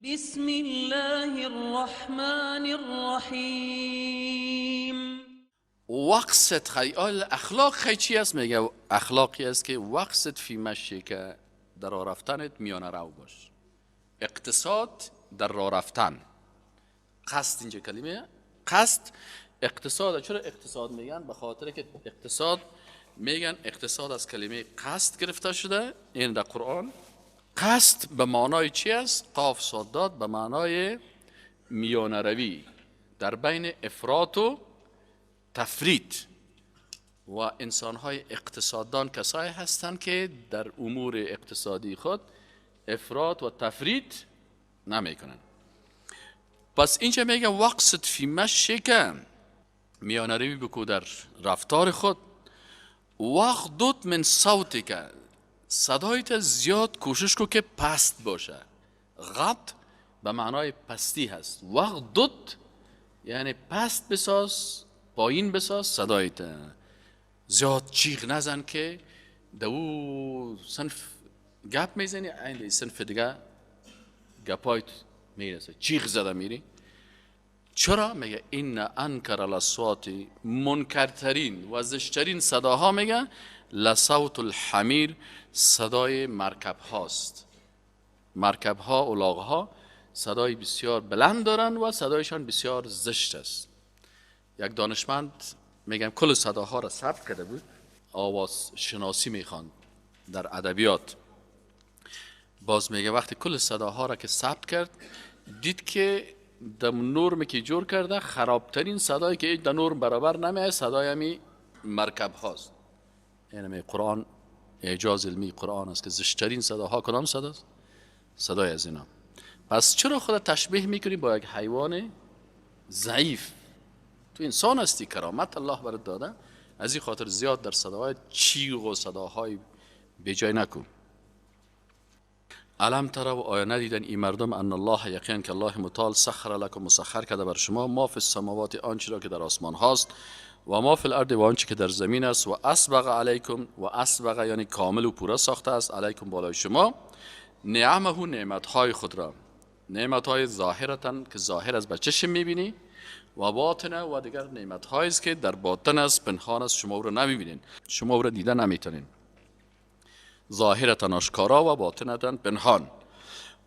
بسم الله الرحمن الرحیم. واقصد خیال اخلاق خی چی است؟ میگه اخلاقی است که واقصد فی مشی، که در راه رفتنت میانه رو باش. اقتصاد در راه رفتن، قصد اینجا کلمه قصد اقتصاد. چرا اقتصاد میگن؟ به خاطر که اقتصاد میگن اقتصاد از کلمه قصد گرفته شده. این در قرآن قصد به معنای چی است؟ قاف صاد داد به معنای میانه روی در بین افراط و تفرید. و انسان‌های اقتصاددان کسایی هستند که در امور اقتصادی خود افراط و تفرید نمیکنن. پس اینجا میگه واقصد فی مشیک، میانه روی بکو در رفتار خود. واغضض من صوتک، صدایت زیاد کوشش کو که پست باشه. غض به معنای پستی هست. واغضض یعنی پست بساز، پایین بساز صدایت، زیاد چیغ نزن که دو صنف گپ میزنی، این صنف دیگه گپایت میرسه، چیغ زده میری. چرا؟ میگه این انکر الاصوات، منکرترین و زشترین صداها میگه لصوت الحمیر، صدای مرکب هاست. مرکب ها، الاغ ها صدای بسیار بلند دارن و صدایشان بسیار زشت است. یک دانشمند میگم کل صداها را ثبت کرده بود، آواز شناسی میخواند در ادبیات. باز میگه وقتی کل صداها را که ثبت کرد، دید که در نرمی که جور کرده خرابترین صدایی که در نرم برابر نمیه صدای همی مرکب هاست. یعنی قرآن اعجاز علمی قرآن است که زشترین صداها کدام صداست؟ صدای از اینا. پس چرا خدا تشبیه میکنی با یک حیوان ضعیف؟ تو انسان هستی، کرامت الله برات داده، از این خاطر زیاد در صداهای چیغ و صداهای بیجای نکن. الم تروا، آیا ندیدن این مردم ان الله، یقین که الله متعال سخر لکم، مسخر کرده بر شما ما فی السماوات، آنچه را که در آسمان هاست، و ما فی الارض، و آنچه که در زمین است، و اسبغ علیکم، و اسبغ یعنی کامل و پورا ساخته است، علیکم بالای شما، نعمه، نعمتهای خود را، نعمتهای ظاهرتن که ظاهر از به چشم میبینی، و باطنه و دیگر نعمتهایی است که در باطن است، پنهان است، شما او را نمیبینین، شما او را دیده نمیتونین. ظاهرتن آشکارا و باطنتن پنهان.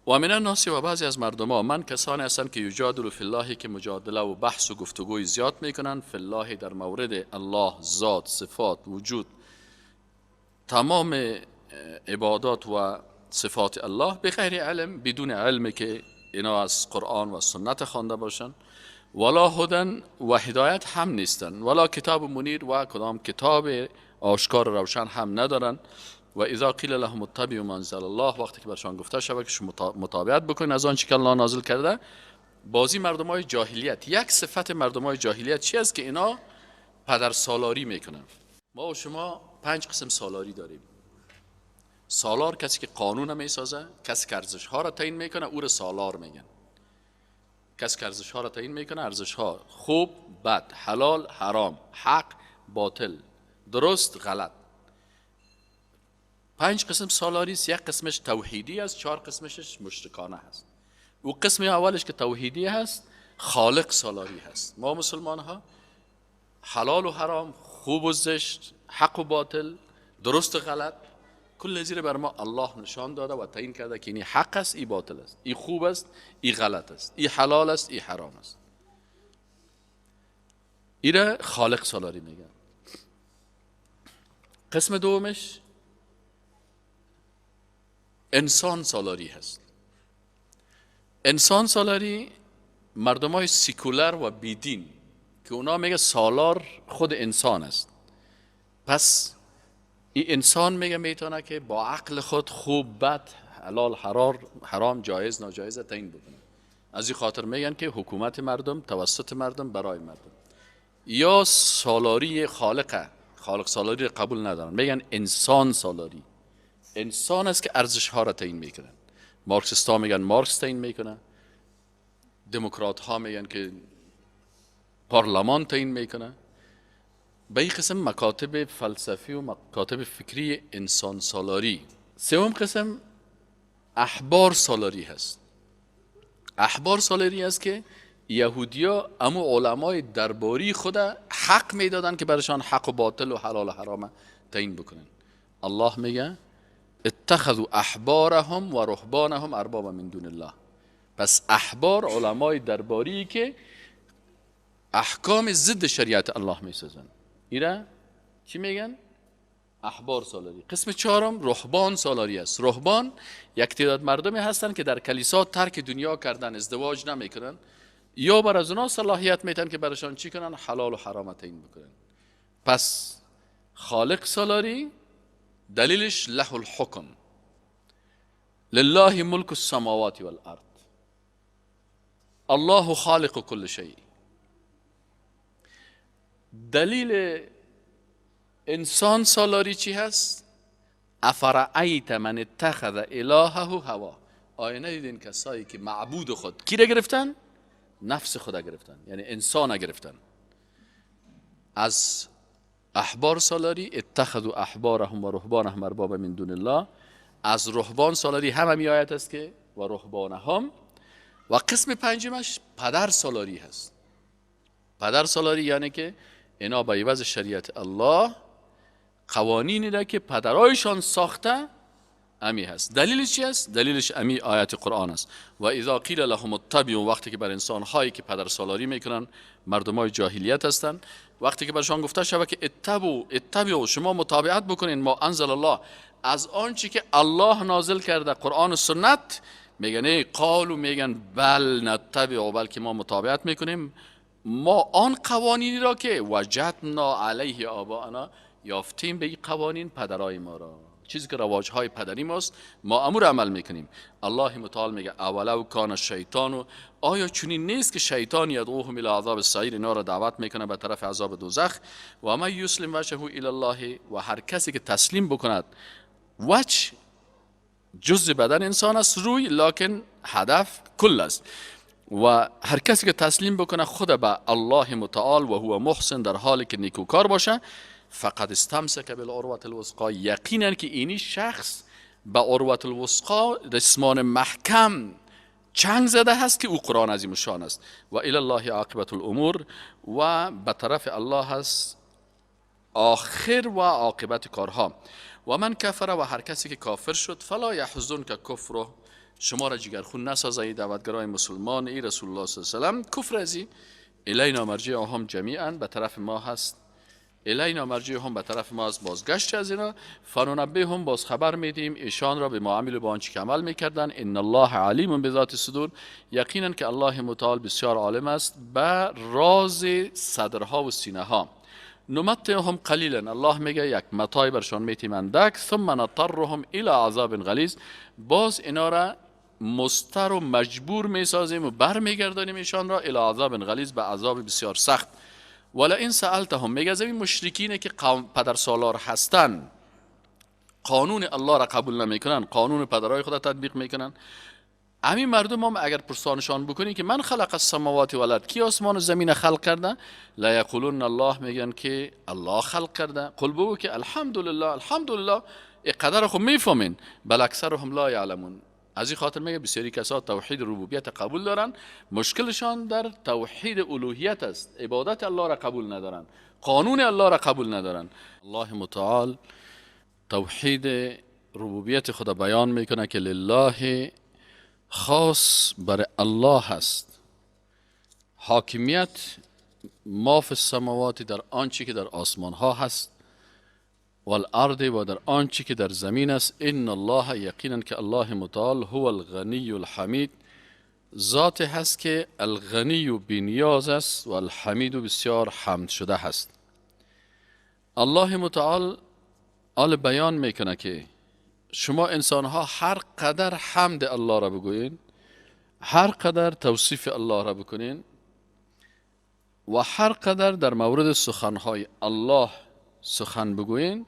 و من الناس، و بعضی از مردم ها، من کسانی هستند که یجادل فی الله، که مجادله و بحث و گفتگوی زیاد میکنن، فی الله در مورد الله، ذات، صفات، وجود، تمام عبادات و صفات الله، بغیر علم، بدون علم که اینا از قرآن و سنت خوانده باشن، ولا هدن و هدایت هم نیستن، ولا کتاب منیر و کدام کتاب آشکار روشن هم ندارن. و اذا قیل لهم اتبعوا ما انزل الله، وقتی که برشان گفته شود که شما متابعت بکنین از آنچه که الله نازل کرده. بازی مردمای جاهلیت، یک صفت مردمای جاهلیت چی است؟ که اینا پدر سالاری میکنن. ما و شما 5 قسم سالاری داریم. سالار کسی که قانون میسازه، کسی که ارزش ها را تعیین میکنه، او را سالار میگن. کسی که ارزش ها را تعیین میکنه، ارزش ها خوب، بد، حلال، حرام، حق، باطل، درست، غلط. 5 قسم سالاری است. یک قسمش توحیدی است، 4 قسمش مشرکانه است. او قسم اولش که توحیدی هست، خالق سالاری هست. ما مسلمان ها حلال و حرام، خوب و زشت، حق و باطل، درست و غلط، کل زیر بر ما الله نشان داده و تعیین کرده که این حق است، این باطل است، این خوب است، این غلط است، این حلال است، این حرام است. ایره خالق سالاری میگن. قسم دومش انسان سالاری هست. انسان سالاری مردم های سیکولر و بیدین که اونا میگه سالار خود انسان است. پس این انسان میگه میتونه که با عقل خود خوب، بد، حلال، حرام، جایز، ناجایز تعیین بکنه. از این خاطر میگن که حکومت مردم توسط مردم برای مردم. یا سالاری خالقه، خالق سالاری قبول ندارن، میگن انسان سالاری. انسان است که ارزش ها را تعیین میکنن. مارکسیست ها میگن مارکس تعیین میکنه، دموکرات ها میگن که پارلمان تعیین میکنه. به این قسم مکاتب فلسفی و مکاتب فکری انسان سالاری. سوم قسم احبار سالاری هست. احبار سالاری است که یهودیا امو علمای درباری خود حق میدادن که برشان حق و باطل و حلال و حرام تعیین بکنن. الله میگه اتخذوا احبارهم و رهبانهم اربابا من دون الله. پس احبار علمای درباری که احکام ضد شریعت الله میسازن، ایره چی میگن؟ احبار سالاری. قسم چهارم رهبان سالاری است. رهبان یک تعداد مردمی هستند که در کلیسا ترک دنیا کردن، ازدواج نمیکنن، یا بر از اونا صلاحیت میتن که برشان چی کنن؟ حلال و حرام تعیین بکنن. پس خالق سالاری دلیلش له الحکم، لله ملک السماوات والارض، الله خالق کل شیء. دلیل انسان سالاری چی هست؟ افرأیت من اتخذ الهه هوا. آیا ندیدین کسایی که معبود خود کی را گرفتن؟ نفس خود گرفتن، یعنی انسان گرفتن. از احبار سالاری اتخذوا احبارهم و رهبانهم اربابا من دون الله، از رهبان سالاری هم همی آیت است که و رهبانهم. و قسم پنجمش پدر سالاری هست. پدر سالاری یعنی که اینا به عوض شریعت الله قوانینی را که پدرایشان ساخته امی هست. دلیلش چی است؟ دلیلش امی آیت قرآن است. و اذا قیل لهم اتبعوا، وقتی که بر انسان هایی که پدر سالاری میکنن، مردم های جاهلیت هستند، وقتی که برشان گفته شود که اتبعوا، شما متابعت بکنین ما انزل الله، از آنچه که الله نازل کرده قرآن و سنت، میگن ای قالو، میگن بل نتبع، بلکه ما متابعت میکنیم ما آن قوانینی را که وجدنا علیه آباءنا، یافتیم به این قوانین پدرای ما را، چیزی که رواجهای پدری ماست ما امور عمل میکنیم. الله متعال میگه اولو کان الشیطان، آیا چنین نیست که شیطان یدعوهم الی عذاب السعیر، اینا را دعوت میکنه به طرف عذاب دوزخ. و من یسلم وجهه الی الله، و هر کسی که تسلیم بکند، وجه جزء بدن انسان است روی، لکن هدف کل است، و هر کسی که تسلیم بکنه خود به الله متعال و هو محسن، در حالی که نیکوکار باشه، فقد استمسک بالعروة الوثقا، یقینا که اینی شخص به عروة الوثقا، رسمان محکم چنگ زده هست که او قرآن عظیم شان است. و الی الله عاقبت الامور، و به طرف الله هست آخر و عاقبت کارها. و من کفر، و هر کسی که کافر شد، فلا یحزنک کفره، شما را جگرخون نسازه ای دعوتگرای مسلمان، ای رسول الله صلی الله علیه و سلم، کفر ازی الینا مرجعهم جمیعا، به طرف ما هست، الینا مرجعهم، به طرف ما از بازگشت از اینا، فننبئهم، باز خبر میدیم ایشان را به ما عملوا، با آنچه که عمل میکردن. ان الله علیم بذات الصدور، یقینا که الله متعال بسیار عالم است به راز صدرها و سینه ها. نمتعهم قلیلا، الله میگه یک متاع برشان میتیم اندک، ثم نضطرهم الی عذاب غلیظ، باز اینا را مضطر و مجبور میسازیم و برمیگردانیم ایشان را الی عذاب غلیظ، به عذاب بسیار سخت. ولئن سألتهم، میگه از این مشرکینه که قوم پدر سالار هستن، قانون الله را قبول نمیکنن، قانون پدرای خود را تطبیق میکنن، همین مردم هم اگر پرسانشان بکنی که من خلق السماوات والارض، کی آسمان و زمین خلق کرده؟ لا یقولون الله، میگن که الله خلق کرده. قل بگو که الحمدلله، الحمدلله، قدر خو میفهمین، بل اکثرهم لا یعلمون. از این خاطر میگه بسیاری کسا توحید ربوبیت قبول دارن، مشکلشان در توحید الوهیت است، عبادت الله را قبول ندارن، قانون الله را قبول ندارن. الله متعال توحید ربوبیت خدا بیان میکنه که لله، خاص بر الله هست حاکمیت، ما فی السماوات، در آنچه که در آسمان ها هست، والارض، و در آنچه که در زمین است. ان الله، یقینا که الله متعال، هو الغنی الحمید، ذات هست که الغنی و بینیاز است و الحمید و بسیار حمد شده هست. الله متعال آل بیان میکنه که شما انسان ها هر قدر حمد الله را بگوین، هر قدر توصیف الله را بکنین و هر قدر در مورد سخنهای الله سخن بگوین،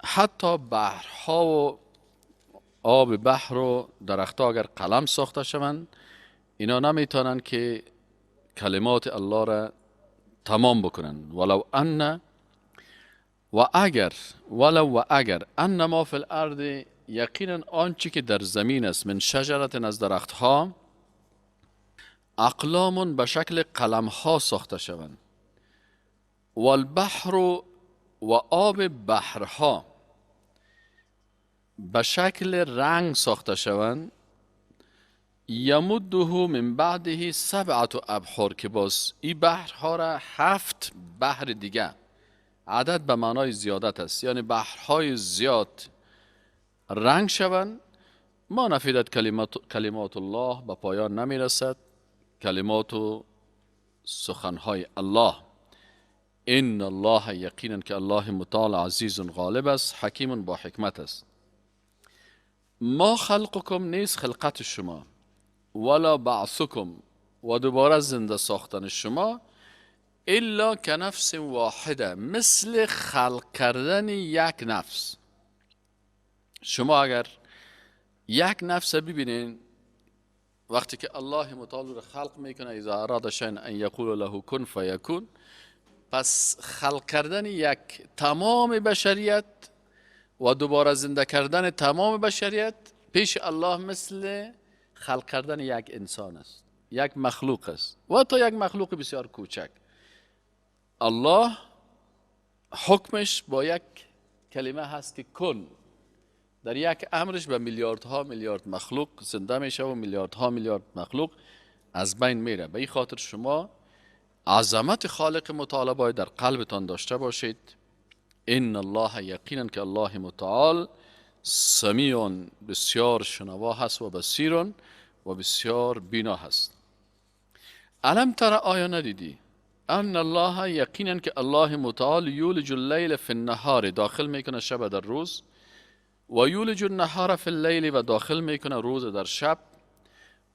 حتی بحرها و آب بحر و درختها اگر قلم ساخته شوند، اینا نمیتونن که کلمات الله را تمام بکنن. ولو ان و اگر، ولو و اگر، ان ما فی الارض، یقینا آنچه که در زمین است، من شجرة، از درختها، اقلام به شکل قلم ها ساخته شوند، والبحر و آب بحرها به شکل رنگ ساخته شوند، یمده من بعده سبعة ابحر، که باز این بحرها را 7 بحر دیگه، عدد به معنای زیادت است، یعنی بحرهای زیاد رنگ شوند. ما نفیدت کلمات الله، به پایان نمی رسد کلمات و سخنهای الله. ان الله یقینا که الله متعال عزیز غالب است، حکیم با حکمت است. ما خلقکم نیست خلقت شما، ولا بعثکم و دوباره زنده ساختن شما، الا کنفس واحده، مثل خلق کردن یک نفس. شما اگر یک نفس ببینین وقتی که الله متعال رو خلق میکنه، اذا اراد شیئا ان یقول له کن فیکون، پس خلق کردن یک تمام بشریت و دوباره زنده کردن تمام بشریت پیش الله مثل خلق کردن یک انسان است، یک مخلوق است، و تا یک مخلوق بسیار کوچک. الله حکمش با یک کلمه هست که کن، در یک امرش به میلیاردها میلیارد مخلوق زنده میشه و میلیاردها میلیارد مخلوق از بین میره. به این خاطر شما عظمت خالق متعال باید در قلبتان داشته باشید. ان الله یقینا که الله متعال سمیع بسیار شنوا هست و بصیر و بسیار بینا هست. الم تر آیا ندیدی ان الله یقینا که الله متعال یولج اللیل فی النهار، داخل میکنه شب در روز، و یولج النهار فی اللیل و داخل میکنه روز در شب،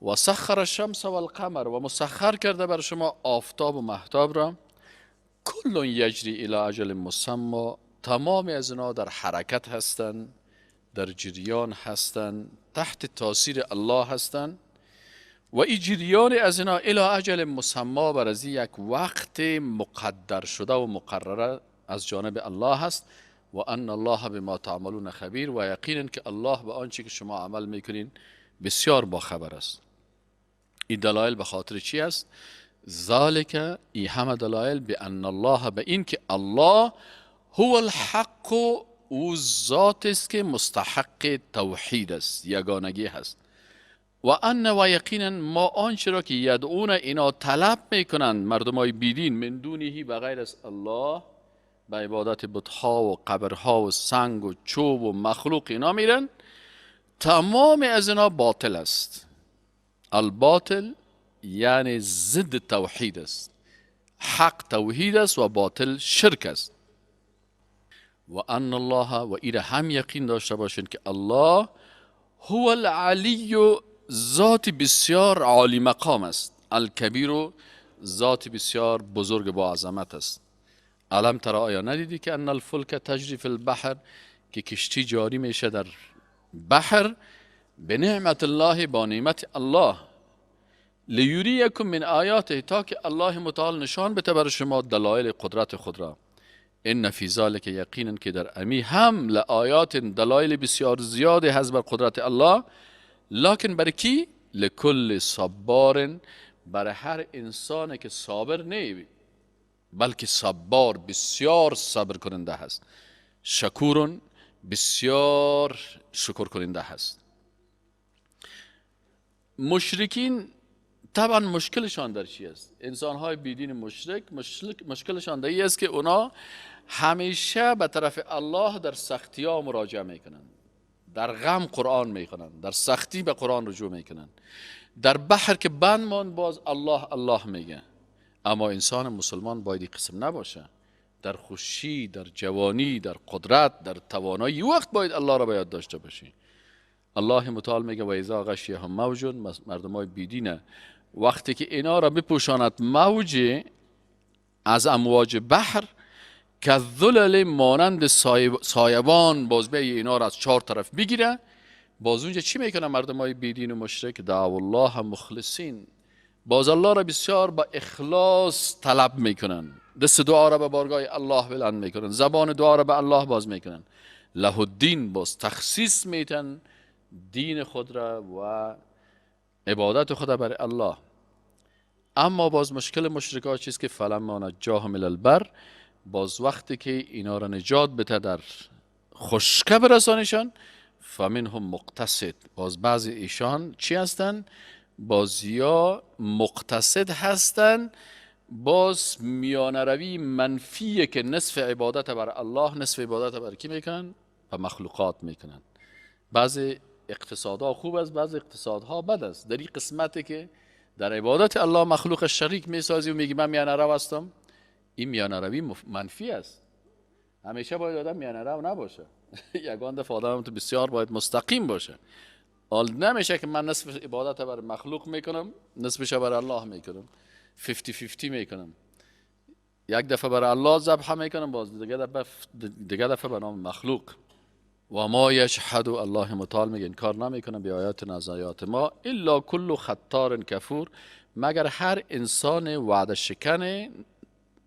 و سخر الشمس والقمر و مسخر کرده بر شما آفتاب و مهتاب را، کل یجری الی اجل مسمی، تمام از اینا در حرکت هستند، در جریان هستند، تحت تاثیر الله هستند، و این جریان از اینا الی اجل مسمی بر از یک وقت مقدر شده و مقرره از جانب الله هست. و ان الله بما تعملون خبیر، و یقینا که الله به آنچه که شما عمل میکنین بسیار با خبر است. این دلایل به خاطر چی است؟ ذالک، ای همه دلایل، به ان الله، به این که الله هو الحق، او ذات است که مستحق توحید است، یگانگی هست. و ان و یقینا ما آنچه را که یدعون اینا طلب میکنند مردمای بیدین، من دونه به غیر از الله، به عبادت بتها و قبرها و سنگ و چوب و مخلوق اینا میرن، تمام از اینا باطل است. الباطل یعنی ضد توحید است. حق توحید است و باطل شرک است. و ان الله، و ایره هم یقین داشته باشین که الله هو العلی، ذات بسیار عالی مقام است، الکبیر، ذات بسیار بزرگ با عظمت است. الم تر آیا ندیدی که ان الفلک تجری فی البحر، که کشتی جاری میشه در بحر، به نعمت الله، با نعمت الله، لیوریکم من آیاته، تا که الله متعال نشان بده بر شما دلایل قدرت خود را. ان فی ذلک، یقینا که در امی هم لآیات، دلایل بسیار زیاد هست بر قدرت الله، لکن برای کی؟ لکل صبار، برای هر انسانی که صابر نی، بلکه صبار، بسیار صبر کننده هست، شکورن، بسیار شکر کننده هست. مشرکین طبعا مشکلشان در چی است؟ انسان‌های بیدین مشرک مشکلشان در این است که اونا همیشه به طرف الله در سختی ها مراجعه میکنن، در غم قرآن میخونن، در سختی به قرآن رجوع میکنن، در بحر که بند ماند باز الله الله میگه. اما انسان مسلمان باید این قسم نباشه. در خوشی، در جوانی، در قدرت، در توانایی وقت باید الله را باید داشته باشی. الله متعال میگه و اذا غشیهم موج، مردمای بیدینه وقتی که اینا را بپوشاند موج از امواج بحر، که ذلل مانند سایبان، باز به اینا را از چهار طرف بگیره، باز اونجا چی میکنه مردمای بیدین و مشرک؟ دعو الله مخلصین، باز الله را بسیار با اخلاص طلب میکنن، دست دعا را به بارگاه الله بلند میکنن، زبان دعا را به الله باز میکنن، له الدین، باز تخصیص میتن دین خود را و عبادت خود را برای الله. اما باز مشکل مشرکا چیست که فلما نجاهم الی البر، باز وقتی که اینا را نجات بده در خشکه برسانشان، فمنهم مقتصد، باز بعضی ایشان چی هستن؟ باز یا مقتصد هستن، باز میانه روی منفیه که نصف عبادت بر الله نصف عبادت بر کی میکنن؟ و مخلوقات میکنن. بعضی اقتصادها خوب است، بعضی اقتصادها بد است. در این قسمتی که در عبادت الله مخلوق شریک میسازی و میگی من میانه رو هستم، این میانه روی منفی است. همیشه باید آدم میانه رو نباشه. یگان دفعه آدم تو بسیار باید مستقیم باشه. حال نمیشه که من نصف عبادت بر مخلوق میکنم نصفش بر الله میکنم، 50-50 میکنم. یک دفعه بر الله ذبح میکنم، باز دیگه دفعه به نام مخلوق. و ما یجحد، الله متعال میگه انکار نمیکنه به آیات از آیات ما، الا کل خطار کفور، مگر هر انسان وعده شکن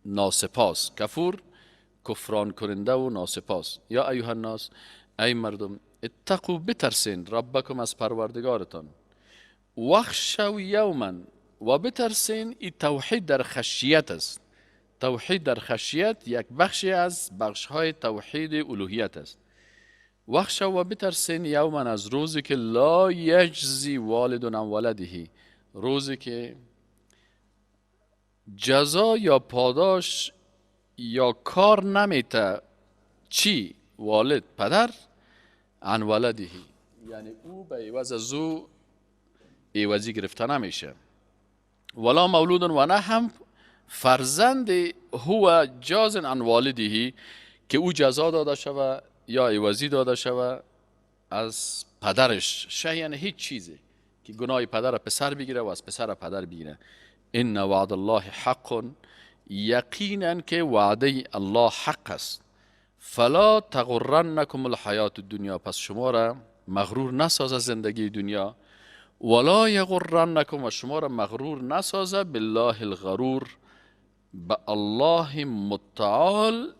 ناسپاس. کفور کفران کننده و ناسپاس. یا ایها الناس، ای مردم، اتقوا، بترسین، ربکم، از پروردگارتان، واخشوا یوما، و بترسین. این توحید در خشیت است. توحید در خشیت یک بخشی از بخش‌های توحید الوهیت است. واخشوا و بترسین یوما، از روزی که لا یجزی والد عن ولده، روزی که جزا یا پاداش یا کار نمیته چی؟ والد، پدر، عن ولده، یعنی او به عوض از او عوضی گرفته نمیشه. ولا مولود، و نه هم فرزند، هو جاز عن والده، که او جزا داده شوه یا عوضی داده شوه از پدرش. شه یعنی هیچ چیزی که گناه پدر پسر بگیره و از پسر پدر بگیره. ان وعد الله حق، یقینا که وعده الله حق است. فلا تغرنکم الحیات الدنیا، پس شما را مغرور نسازه زندگی دنیا. ولا یغرنکم، و شما را مغرور نسازه بالله الغرور، به الله متعال.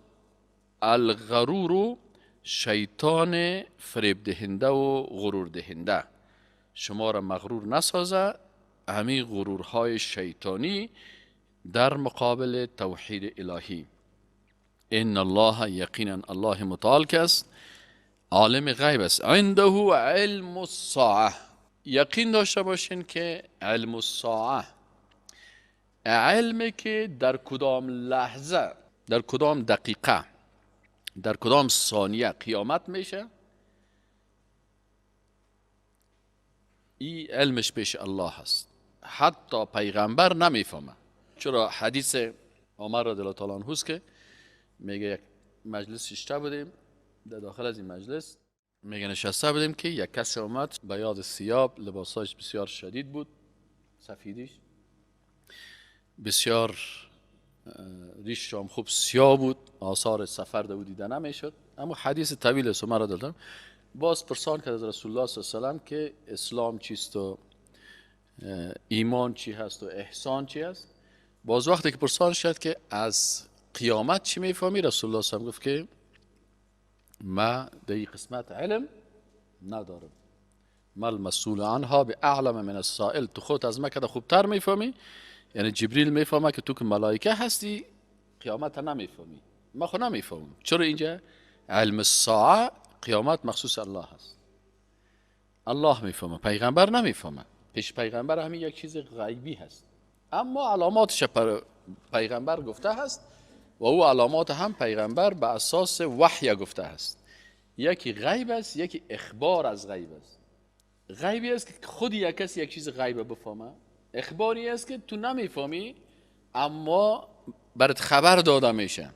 الغرور شیطان فریب دهنده و غرور دهنده، شما را مغرور نسازه همین غرورهای شیطانی در مقابل توحید الهی. ان الله، یقینا الله متعال که است عالم غیب است. عنده علم الساعه، یقین داشته باشین که علم الساعه، علمی که در کدام لحظه، در کدام دقیقه، در کدام ثانیه قیامت میشه، این علمش پیش الله هست. حتی پیغمبر نمیفهمه. چرا حدیث عمر رضی الله تعالی عنه که میگه یک مجلس نشسته بودیم، در داخل از این مجلس میگه نشسته بودیم که یک کسی آمد، بیاض ثیاب، لباساش بسیار شدید بود، سفیدیش بسیار، ریش هم خوب سیاه بود، آثار سفر در او دیده نمیشد. اما حدیث طویل است، عمر دادم باز پرسان کرد از رسول الله صلی الله علیه و سلم که اسلام چیست و ایمان چی هست و احسان چی هست. باز وقتی که پرسان شد که از قیامت چی میفهمی، رسول الله صلی الله علیه و گفت که ما در این قسمت علم ندارم. ما المسئول عنها باعلم من السائل، تو خود از ما که خوبتر میفهمی، یعنی جبریل میفهمه که تو که ملائکه هستی قیامت نمیفهمی، ما خود نمیفهمم. چرا اینجا علم الساعه قیامت مخصوص الله هست، الله میفهمه، پیغمبر نمیفهمه. پیش پیغمبر همین یک چیز غیبی هست، اما علاماتش پیغمبر گفته هست و او علامات هم پیغمبر به اساس وحی گفته هست. یکی غیب است، یکی اخبار از غیب است. غیبی است که خود یک کسی یک چیز غیب بفهمه، اخباری است که تو نمیفهمی اما برات خبر داده میشه.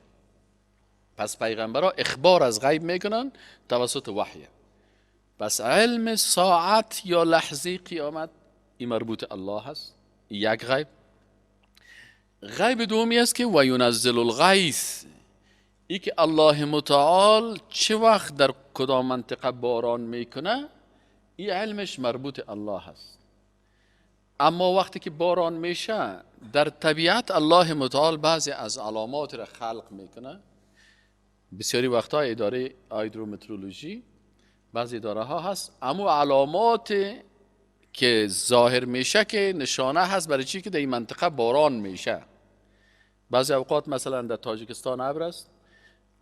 پس پیغمبرها اخبار از غیب میکنن توسط وحی. پس علم ساعت یا لحظه قیامت این مربوط الله هست، یک غیب. غیب دومی است که و ینزل الغیث، ای که الله متعال چه وقت در کدام منطقه باران میکنه، این علمش مربوط الله هست. اما وقتی که باران میشه در طبیعت الله متعال بعضی از علامات را خلق میکنه. بسیاری وقتها اداره هایدرومترولوژی بعضی اداره ها هست، اما علامات که ظاهر میشه که نشانه هست برای چی که در این منطقه باران میشه. بعضی اوقات مثلا در تاجیکستان ابر است،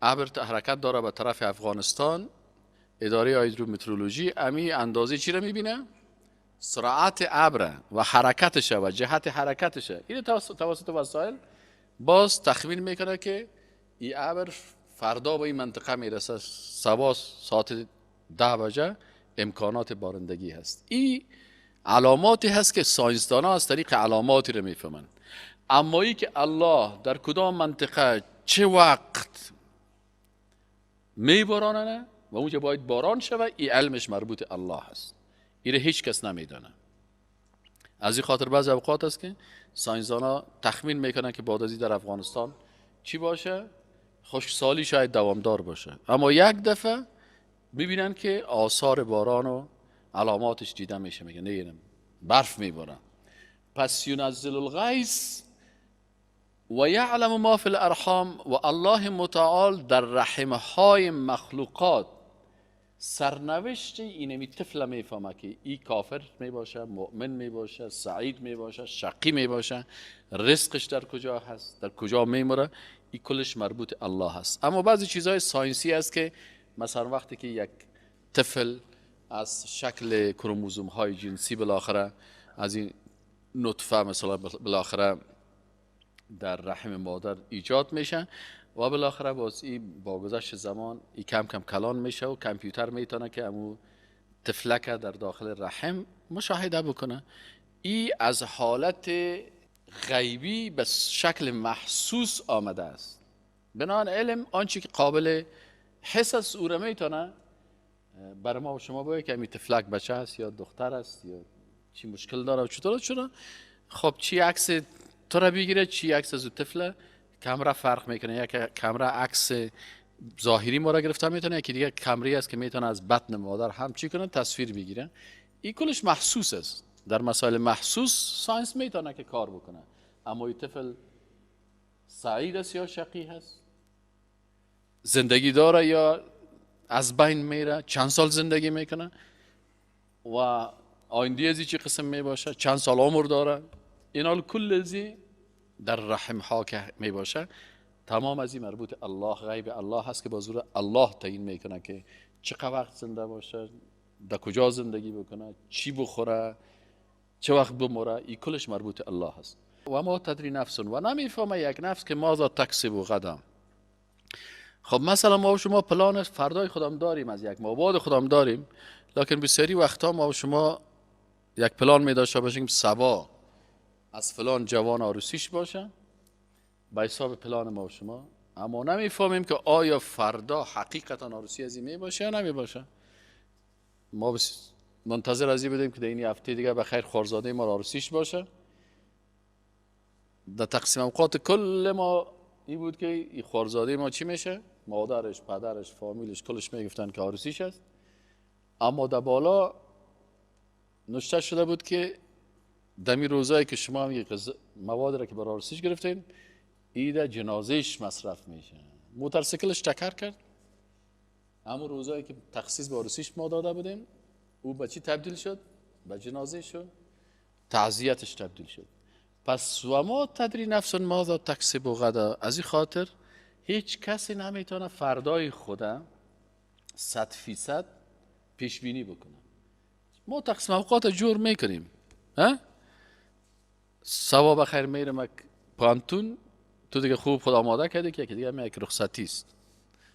ابر حرکت داره به طرف افغانستان، اداره هیدرومترولوژی امی اندازه چی رو میبینه؟ سرعت ابر و حرکتش و جهت حرکتش. این توسط وسایل باز تخمین میکنه که این ابر فردا به این منطقه میرسه، صبح ساعت 10 بجه امکانات بارندگی هست. این علاماتی هست که ساینسدان ها از طریق علاماتی رو میفهمن. اما ای که الله در کدام منطقه چه وقت میبارانه و اونجا باید باران شود، این علمش مربوط الله هست، این هیچ کس نمیدانه. از این خاطر بعض اوقات است که ساینسدان ها تخمین میکنن که بعد از در افغانستان چی باشه، خشکسالی شاید دوامدار باشه، اما یک دفعه میبینن که آثار باران و علاماتش دیده میشه، میگن نه برف میبارن. پس ینزل الغیث و یعلم ما فی الارحام، و الله متعال در رحمهای مخلوقات سرنوشت اینمی طفل میفهمه که ای کافر میباشه، مؤمن میباشه، سعید میباشه، شقی میباشه، رزقش در کجا هست، در کجا میمره، ای کلش مربوط الله هست. اما بعضی چیزهای science ی هست که مثلا وقتی که یک طفل از شکل کروموزوم های جنسی بالاخره از این نطفه مثلا بالاخره در رحم مادر ایجاد میشه و بالاخره باز این با گذشت زمان این کم کم کلان میشه و کامپیوتر میتونه که امو طفلک در داخل رحم مشاهده بکنه. این از حالت غیبی به شکل محسوس آمده است. بنابراین علم آنچه که قابل حس است او را میتونه برای ما و شما بگه که امی طفلک بچه است یا دختر است یا چی مشکل داره و چطور چرا. خب چی عکس تو را بگیره، چی عکس از طفل، کامرا فرق میکنه. یک کامرا عکس ظاهری ما را گرفته میتونه، یکی دیگه کامری است که میتونه از بطن مادر هم چی کنه، تصویر بگیره. این کلش محسوس است. در مسائل محسوس science میتونه که کار بکنه. اما این طفل سعید است یا شقی هست، زندگی داره یا از بین میره، چند سال زندگی میکنه و آینده ازی چه قسم میباشه، چند سال عمر داره، اینا کل ازی در رحم ها که میباشه تمام از این مربوط الله، غیب الله هست که با زور الله تعیین میکنه که چه وقت زنده باشه، در کجا زندگی بکنه، چی بخوره، چه وقت بمره، این کلش مربوط الله هست. و ما تدری نفس، و نمیفهمه یک نفس که ماذا تکسب غدا. خب مثلا ما و شما پلان فردای خودم داریم، از یک ماه بعد خودم داریم، لکن بسیاری وقتا ما و شما یک پلان می داشته باشیم صبا از فلان جوان عروسیش باشه به حساب پلان ما و شما، اما نمیفهمیم که آیا فردا حقیقتا عروسی از این می باشه یا نمی باشه. ما منتظر از این بودیم که در این هفته دیگه به خیر خورزاده ما عروسیش باشه. در تقسیم اوقات کل ما این بود که این خورزاده ما چی میشه، مادرش، پدرش، فامیلش کلش میگفتن که عروسیش است، اما در بالا نوشته شده بود که دمی روزایی که شما هم مواد را که برای عروسیش گرفتین ایده جنازهش مصرف میشه. موتورسیکلش تکر کرد، همون روزایی که تخصیص به عروسیش ما داده بودیم او به چی تبدیل شد؟ به جنازه شد، تعزیتش تبدیل شد. پس و ما تدری نفس ماذا تکسب غدا. از این خاطر هیچ کسی نمیتونه فردای خدا 100% پیش بینی بکنه. ما تقسیم اوقات جور میکنیم، ها؟ سوا بخیر میرم پانتون، تو دیگه خوب خود آماده کردی که یکی دیگه یک رخصتی است،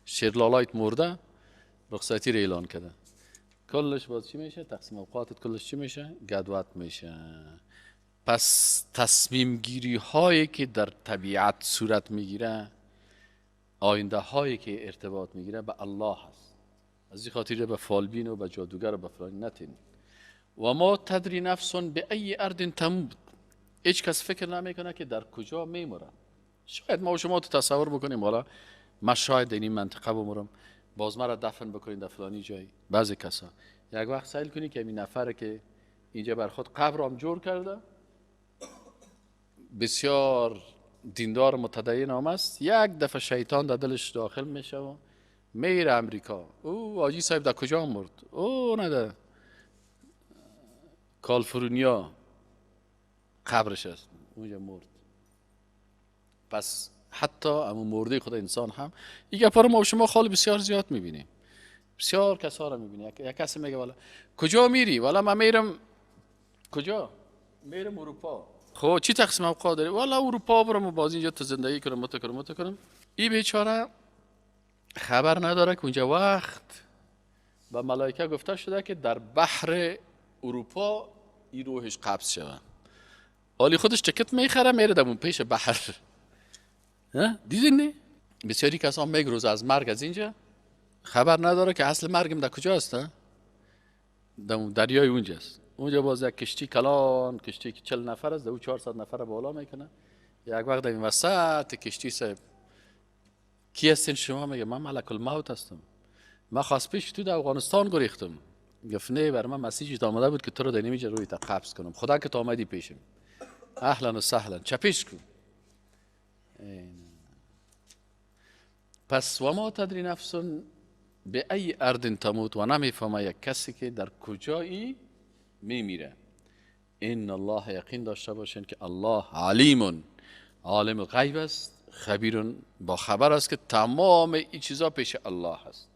شیرلالایت مرده رخصتی رو اعلان کرده، کلش باز چی میشه؟ تقسیم اوقاتت کلش چی میشه؟ گدوت میشه. پس تصمیم گیری هایی که در طبیعت صورت میگیره، آینده هایی که ارتباط میگیره به الله هست. از این خاطر به فالبین و به جادوگر و به فلان نتین. و ما تدری نفس به ای ارض تموت. هیچ کس فکر نمیکنه که در کجا میمره. شاید ما و شما تو تصور بکنیم حالا من شاید در این منطقه بمرم، باز مرا دفن بکنین در فلانی جایی. بعضی کسا یک وقت سیل کنی که این نفره که اینجا بر خود قبر هم جور کرده، بسیار دیندار متدین هم است، یک دفعه شیطان در دلش داخل میشه و میره امریکا. او حاجی صاحب در کجا مرد؟ او نه ده کالیفرنیا قبرش است، اونجا مرد. پس حتی امو مرده خود انسان هم این گپا رو ما شما خالی بسیار زیاد میبینیم، بسیار کسا رو میبینیم. یک کسی میگه والا کجا میری؟ والا من میرم کجا؟ میرم اروپا. خب چی تقسیم اوقات داری؟ والا اروپا برم و باز اینجا تو زندگی کنم متو کنم. این بیچاره خبر نداره که اونجا وقت و ملائکه گفته شده که در بحر اروپا این روحش قبض شوه. حالی خودش تکت میخره میره در اون پیش بحر. دیدین نه؟ بسیاری کسان میگروز از مرگ از اینجا خبر نداره که اصل مرگم در کجا است؟ در دریای اونجاست. اونجا باز یک کشتی کلان، کشتی که 40 نفر است، در او 400 نفر بالا میکنه. یک وقت در این وسط کشتی صاحب کی هستین شما؟ میگه من ملک الموت هستم، من خواست پیش تو در افغانستان گریختم. گفت نه، بر من مسیج آمده بود که تو رو در اینجا روی تا قبض کنم، خدا که تو آمدی پیشم، اهلا و سهلا، چپیش کن. پس و ما تدری نفس به ای ارض تموت، و نمیفهمه یک کسی که در کجایی میمیره. ان الله، یقین داشته باشین که الله علیم، عالم غیب است، خبیر، با خبر است که تمام این چیزا پیش الله است.